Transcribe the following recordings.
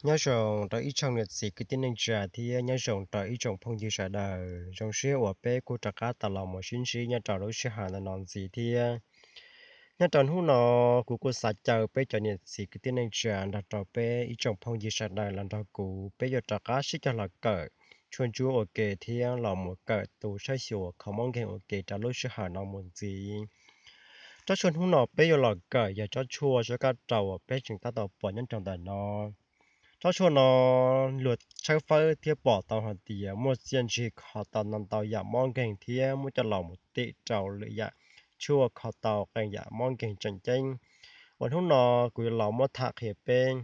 Nyob zoo rau ib tsoom niam txiv kwv tij neej tsa thiab nyob zoo rau ib tsoom phooj ywg sawv daws. Zoo siab uas peb kuj rov qab tau los mus sib ntsib nyob rau lub sij hawm ntawm no ntxiv thiab. Nyob rau hnub no, kuv kuj xav caw peb cov niam txiv kwv tij neej tsa nrog rau peb ib tsoom phooj ywg sawv daws los nrog kuv, peb yuav rov qab sib cog los kawm tshuaj ntsuab ua ke thiab los mus kawm tus sab xyuas kho mob nkeeg ua ke rau lub sij hawm no mus ntxiv. Tsob tshuaj hnub no peb yuav los kawm yog tsob tshuaj zaub kab raus uas peb tseem tab tom pom nyob rau ntawm no. Tsob tshuaj no luag tshawb fawb thiab pom tau hais tias muaj txiaj ntsig kho tau ntau ntau yam mob nkeeg thiab muab coj los mus tim rau lwm yam tshuaj kho tau qee yam mob nkeeg tseem ceeb, uas hnub no kuv yuav los muab tham qhia peb.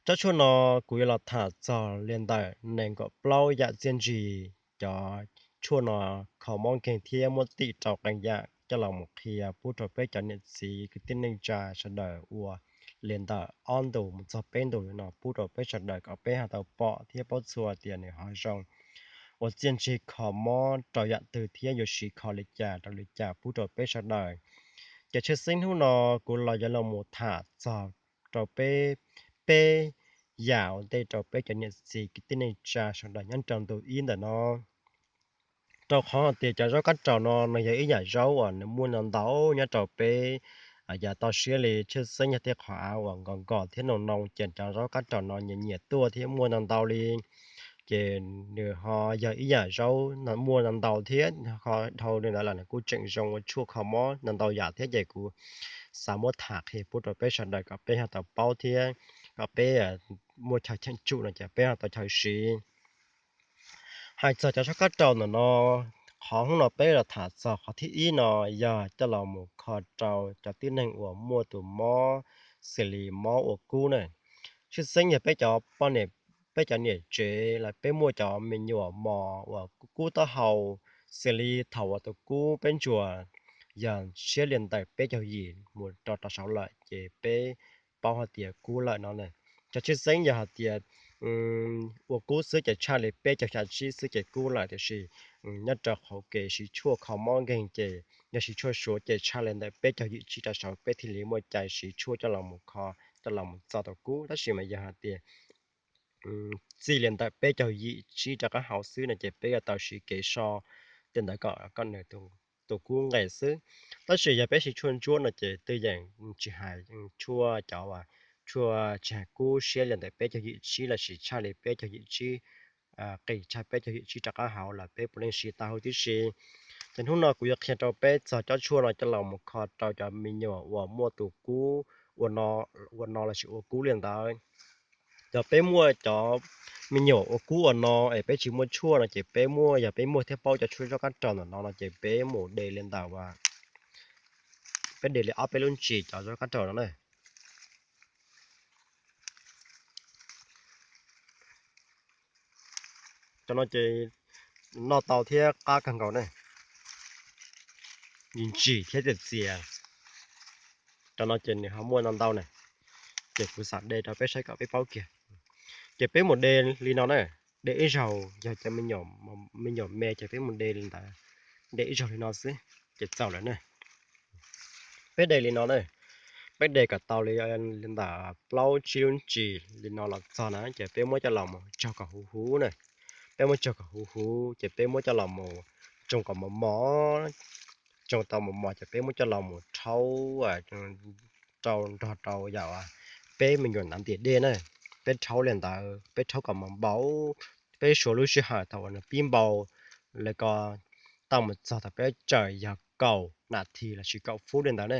Tsob tshuaj no kuv yuav los tham txog li ntawm nees nkaum plaub yam txiaj ntsig cov tshuaj no kho mob nkeeg thiab muab tim rau qee yam coj los mus qhia pub rau peb cov niam txiv kwv tij neej tsa sawv daws ua li ntawm ob ntus mus txog peb ntus li no pub rau peb sawv daws kom peb ho tau pom thiab paub txhua tias nws ho zoo ua txiaj ntsig kho mob rau yam twg thiab yuav siv kho li cas rau li cas pub rau peb sawv daws. Ces tshwj xeeb hnub no kuv los yuav los mus tham txog rau peb peb yam ua ntej rau peb cov niam txiv kwv tij neej tsa sawv daws nyob rau ntu ib ntawm no. Rau qhov hais tias cov zaub kab raus no nws yog ib yam zaub uas nws muaj ntau ntau nyob rau peb yav toj siab li, tshwj xeeb yog tej qhov av uas nkos nkos thiab noo noo ces cov zaub kab raus no nyiam nyiam tuaj thiab muaj ntau ntau li. Ces nws ho yog ib yam zaub muaj ntau ntau thiab, dhau li ntawd los nws kuj tseem zoo ua tshuaj kho mob ntau ntau yam thiab ces kuv xav muab tham qhia pub rau peb sawv daws kom peb ho tau paub thiab kom peb muaj chaw cheem tsum no ces peb ho tau chaw siv. Hais txog cov zaub kab raus ntawm no, qhov hnub no peb los tham txog qhov thib ib no yog coj los mus kho rau cov tib neeg uas muaj tus mob xws li mob ua kub na. Tshwj xeeb yog peb cov poj niam, peb cov niam tsev los peb muaj cov me nyuam mos uas kub taub hau, xws li thaum uas tus kub peb ntsuas yog siab li ntawm peb caug yim mus rau rau saud lawm ces peb paub hais tias kub lawm no. Cov tshwj xeeb yog hais tias ua kub xwb ces tshaj li peb caug xya tsib xwb ces kub lawm, tiam sis nyob rau hauv kev siv tshuaj kho mob nkeeg ces yog siv tshuaj suav ces tshaj li ntawm peb caug yim tsib rau saud peb thiaj li muaj cai siv tshuaj coj los mus kho, coj los mus txo tau kub. Tab sis mas yog hais tias txij li ntawm peb caug yim tsib rov qab hauv xwb no ces peb yuav tau siv kev so tej ntawd kom nws tus kub nqes xwb. Tab sis yog peb siv tshuaj ntsuab no ces twj yeem tsis hais tshuaj cov, tshuaj tsis hais kub siab li ntawm peb caug yim tsib lossis tshaj li peb caug yim tsib, qis tshaj peb caug yim tsib rov qab hauv los peb puav leej siv tau huv tib si. Ces hnub no kuv yuav qhia rau peb txog cov tshuaj no coj los mus kho rau cov me nyuam uas muaj tus kub ua no lossis ua kub li ntawd. Yog peb muaj cov me nyuam ua kub ua no es peb tsis muaj tshuaj no ces peb muaj, yog peb muaj thiab paub cov tshuaj zaub kab raus ntawm no no ces peb mus de li ntawm, peb de li ob peb lub ntsis cov zaub kab raus no na. Cov no ces noj tau thiab qab kawg nkaus ne, ntsim thiab txias txias. Cov no ces nws ho muaj ntau ntau ne, ces kuv xav de rau peb saib kom peb paub kiag. Ces peb mus de li no na, de ib zaug, yog cov me nyuam me ces peb mus de li ntawd, de ib zaug li no xwb ces txaus lawm na. Peb de li no na, peb de kom tau li ntawm plaub tsib lub ntsis li no los txog na ces peb muab coj los mus tsau kom huv huv na. Peb muab tsau kom huv huv ces peb muab coj los mus tsoo kom mos mos, tsoo tau mos mos ces peb muab coj los mus rhaub rau nrog rau yam peb me nyuam nav ntiam dej na. Peb rhaub li ntawd, peb rhaub kom mos npau, peb suav lub sij hawm thaum uas nws pib npau lawm ko tau mus txog thaum peb tsawm yog kaum nas this lossis kaum fub li ntawd ne.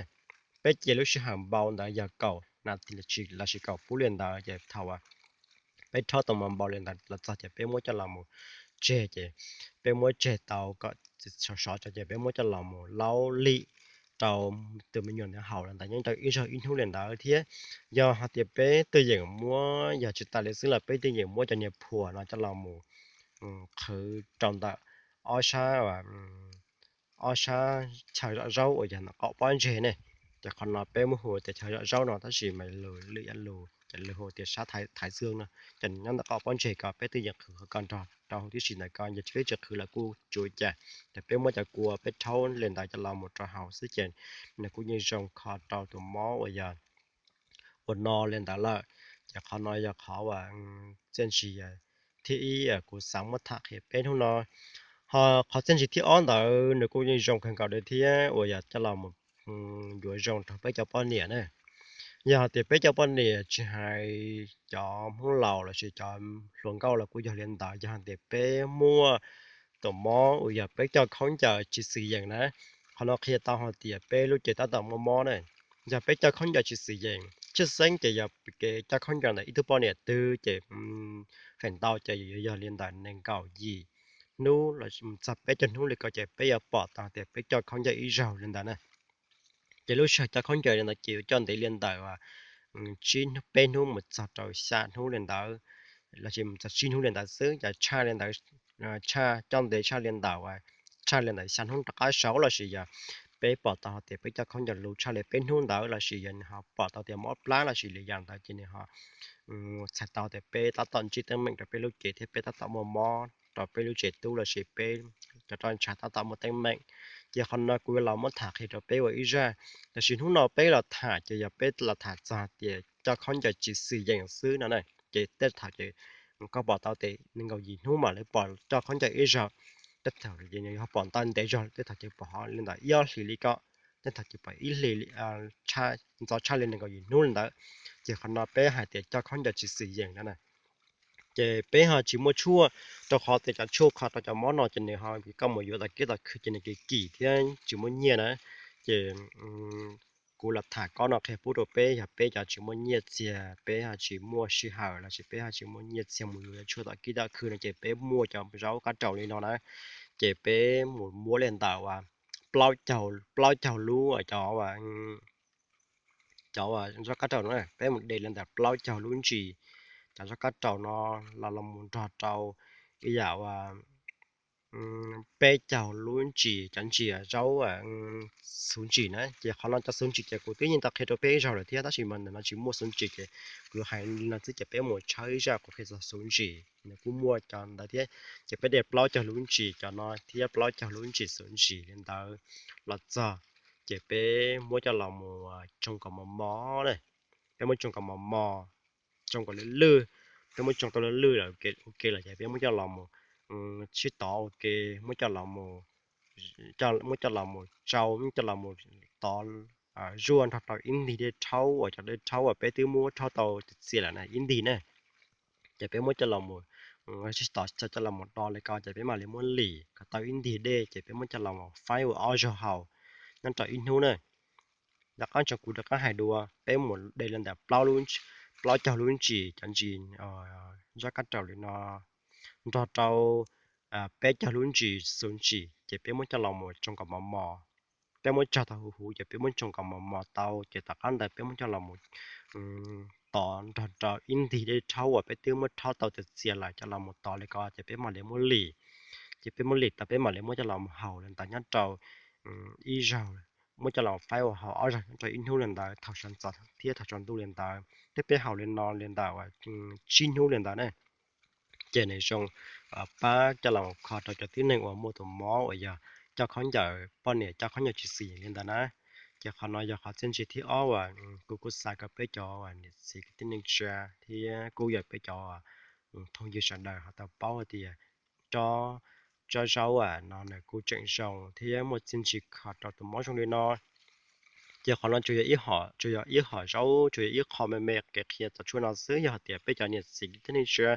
Peb cia lub sij hawm npau ntawd yog kaum nas this lossis kaum fub li ntawd ces thaum peb rhaub tau mos npau li ntawd los txog ces peb muab coj los mus tseg ces peb muab tseg tau kom sov sov tso ces peb muab coj los mus laub lim rau tus me nyuam ntawd haus li ntawd nyob rau ib zaug ib hnub li ntawd thiab. Yog hais tias peb twj yeem muab, yog tsis tas li xwb los peb twj yeem muab cov niag phuam no coj los mus qhwv rau ntawm ob sab, ob sab chaw zom zaub uas yog ntawm qaum pob ntseg ne. Ces qhov no peb muab hu tias chaw zom zaub no tab sis mas lwm yam lus ces lwm hu tias sab thaiv xwb no. Ces nyob ntawm qaum pob ntseg ko peb twj yeem qhwv qhov ko nrog rau huv tib si ntawm ko, yog tsis peb tsis qhwv los kuj tsis ua cas. Ces peb muab cov kua peb rhaub li ntawd coj los mus rau haus xwb ces nws kuj yeej zoo kho rau tus mob uas yog ua no li ntawd lawm. Ces qhov no yog qhov uas txiaj ntsig thib ib kuv xav muab tham qhia peb hnub no. Ho qhov txiaj ntsig thib ob ntawd nws kuj yeej zoo kawg nkaus li thiab uas yog coj los yuav zoo rau peb cov poj niam na. Yog hais tias peb cov poj niam tsis hais cov Hmoob laus lossis cov hluas nkauj los kuj yog li ntawd, yog hais tias peb muaj tus mob uas yog peb coj khaub ncaws tsis xwm yeem na, qhov no qhia tau hais tias peb lub cev tab tom muaj mob na. Yog peb coj khaub ncaws tsis xwm yeem, tshwj xeeb ces yog kev coj khaub ncaws ntawm ib tug poj niam twg ces feem ntau ces yuav yog li ntawm nees nkaum yim hnub los txog peb caug hnub li ko ces peb yuav pom tau tias peb coj khaub ncaws ib zaug li ntawd na. Ces lub sij hawm coj khaub ncaws li ntawd ces yuav coj ntev li ntawm peb hnub mus txog rau xya hnub li ntawd, los sis mus txog tsib hnub li ntawd xwb. Ces tshaj li ntawd, tshaj coj ntev tshaj li ntawm, tshaj li ntawm xya hnub rov qab saud los sis yog peb pom tau hais tias peb coj khaub ncaws lus tshaj li peb hnub ntawd los sis yog nws ho pom tau tias mob plab los sis li yam ntawd ces nws ho txhais tau tias peb tab tom ntsib teeb meem rau peb lub cev thiab peb tab tom muaj mob rau peb lub tsev tub los sis peb cov roj ntsha tab tom muaj teeb meem. Ces qhov no kuv yuav los muab tham qhia rau peb ua ib zaj. Tiam sis hnub no peb los tham ces yog peb los tham txog tias coj khaub ncaws tsis xwm yeem xwb no na. Ces tej thaum ces koj pom tau tias nees nkaum yim hnub mam li pom coj khaub ncaws ib zaug, tej thaum ces nws yog pom ntau ntev zog, tej thaum ces pom ho li ntawm ib ob hlis li ko, tej thaum ces pom ib hlis ntxov tshaj li nees nkaum yim hnub li ntawd. Ces qhov no peb hais tias coj khaub ncaws tsis xwm yeem no na. Ces peb ho tsis muaj tshuaj, rau qhov tias cov tshuaj kho rau cov mob no ces nws ho koj mus yuav tom kiab tom khw ces nws kim kim thiab tsis muaj nyiaj na. Ces kuv los tham kob no qhia pub rau peb, yog peb cov tsis muaj nyiaj txiag, peb ho tsis muaj sij hawm los sis peb ho tsis muaj nyiaj txiag mus yuav tshuaj tom kiab tom khw no ces peb muaj cov zaub qab raus li no na, ces peb mus muab li ntawm plaub caug, plaub caug lub cov cov zaub qab raus no, peb mus de li ntawm plaub caug lub ntsis cov zaub qab raus no los los mus nrog rau ib yam peb caug lub ntsis cov ntsis zaub xuv ntsis na. Ces qhov no cov xuv ntsis ces kuv twb yeej tau qhia rau peb ib zaug lawm thiab, tab sis mas ntawm no tsis muaj xuv ntsis ces kuv hais li no xwb ces peb mus tshawb ib zaj kuv qhia txog xuv ntsis, nws kuj muaj cov ntawd thiab. Ces peb de plaub caug lub ntsis cov no thiab plaub caug lub ntsis xuv ntsis li ntawd los txog, ces peb muab coj los mus tsoo kom mos mos na. Peb muab tsoo kom mos mos, tsoo kom lwj lwj. Peb muab tsoo tau lwj lwj lawm ua ke lawm ces peb muab coj los mus sib tov ua ke, muab coj los mus, muab coj los mus tsau, muab coj los mus tov zuaj nrog rau ib ntig dej rhaub uas cov dej rhaub uas peb twb muab rhaub tau txias lawm na ib ntig na. Ces peb muab coj los mus sib tov coj los mus do li ko ces peb mam li muab lim kom tau ib ntig dej ces peb muab coj los mus faib ua ob zaug haus nyob rau ib hnub na. Rov qab tso kuv rov qab hais dua, peb mus de li ntawm plaub caug lub ntsis cov ntsis zaub qab raus li no nrog rau peb caug lub ntsis xuv ntsis ces peb muab coj los mus tsoo kom mos mos. Peb muab tsoo tau huv huv ces peb muab tsoo kom mos mos tau ces tom qab ntawd peb muab coj los mus tov nrog rau ib ntig dej rhaub uas peb twb muab rhaub tau txias txias lawm coj los mus tov li ko ces peb mam li muab lim. Ces peb muab lim tau peb mam li muab coj los mus haus li ntawd nyob rau ib zaug, muab coj los faib ua haus ob zaug nyob rau ib hnub li ntawd, thaum sawv ntxov thiab thaum tsaus ntuj li ntawd, thiab peb haus li no li ntawm tsib hnub li ntawd ne. Ces nws zoo pab coj los kho rau cov tib neeg uas muaj tus mob uas yog coj khaub ncaws, poj niam coj khaub ncaws tsis xwm yeem li ntawd na. Ces qhov no yog qhov txiaj ntsig thib ob uas kuv kuj xav kom peb cov niam txiv kwv tij neej tsa thiab kuj yog peb cov phooj ywg sawv daws ho tau paub hais tias tsob zaub no nws kuj tseem zoo thiab muaj txiaj ntsig kho rau tus mob zoo li no. Ces qhov no tsuas yog ib hom, tsuas yog ib hom zaub, tsuas yog ib qho me me kev qhia txog tshuaj no xwb. Yog hais tias peb cov niam txiv kwv tij neej tsa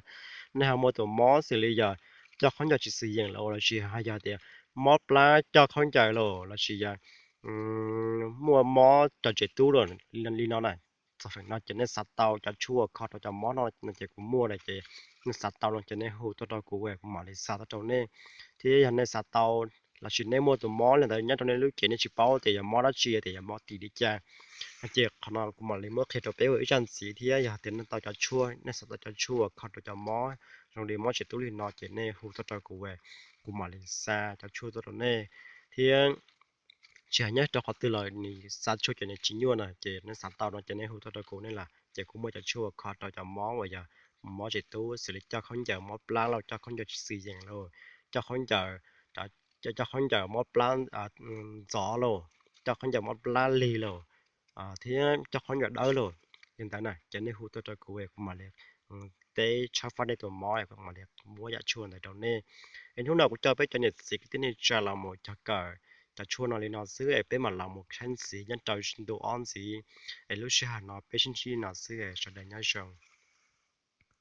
nej ho muaj tus mob xws li yog coj khaub ncaws tsis xwm yeem los lossis ho yog tias mob plab coj khaub ncaws los lossis yog muaj mob cov tsev tub li no na, txog feem no ces nej xav tau cov tshuaj kho rau cov mob no no ces kuv muaj lawm ces nej xav tau no ces nej hu tuaj rau kuv, kuv mam li xa tuaj rau nej. Thiab yog nej xav tau lossis nej muaj tus mob li ntawd nyob rau nej lub cev nej tsis paub tias yog mob dab tsi tias yog mob tim li cas, ces qhov no kuv mam li muab qhia rau peb ua ib zaj ntxiv thiab. Yog tias nej tau cov tshuaj, nej xav tau cov tshuaj kho rau cov mob zoo li mob tsev tub li no ces nej hu tuaj rau kuv, kuv mam li xa cov tshuaj tuaj rau nej. Thiab tsis hais nyob rau qhov twg los nws xa tshuaj ces nws tsis nyuaj na, ces nej xav tau no ces nej hu tuaj rau kuv nej las ces kuv muaj cov tshuaj kho rau cov mob uas yog mob tsev tub xws li coj khaub ncaws mob plab los coj khaub ncaws tsis xwm yeem los coj khaub ncaws, coj khaub ncaws mob plab ntxov los coj khaub ncaws mob plab lig los thiab coj khaub ncaws dawb los li ntawd na ces nej hu tuaj rau kuv es kuv mam li teb tshawb fab nej tus mob es kuv mam li muab yam tshuaj ntawd rau nej. Es hnub no kuv coj peb cov niam txiv kwv tij neej tsa los mus cog kawm cov tshuaj no li no xwb es peb mam los mus saib ntxiv nyob rau ntu ob ntxiv. Es lub sij hawm no peb sib ntsib no xwb es sawv daws nyob zoo.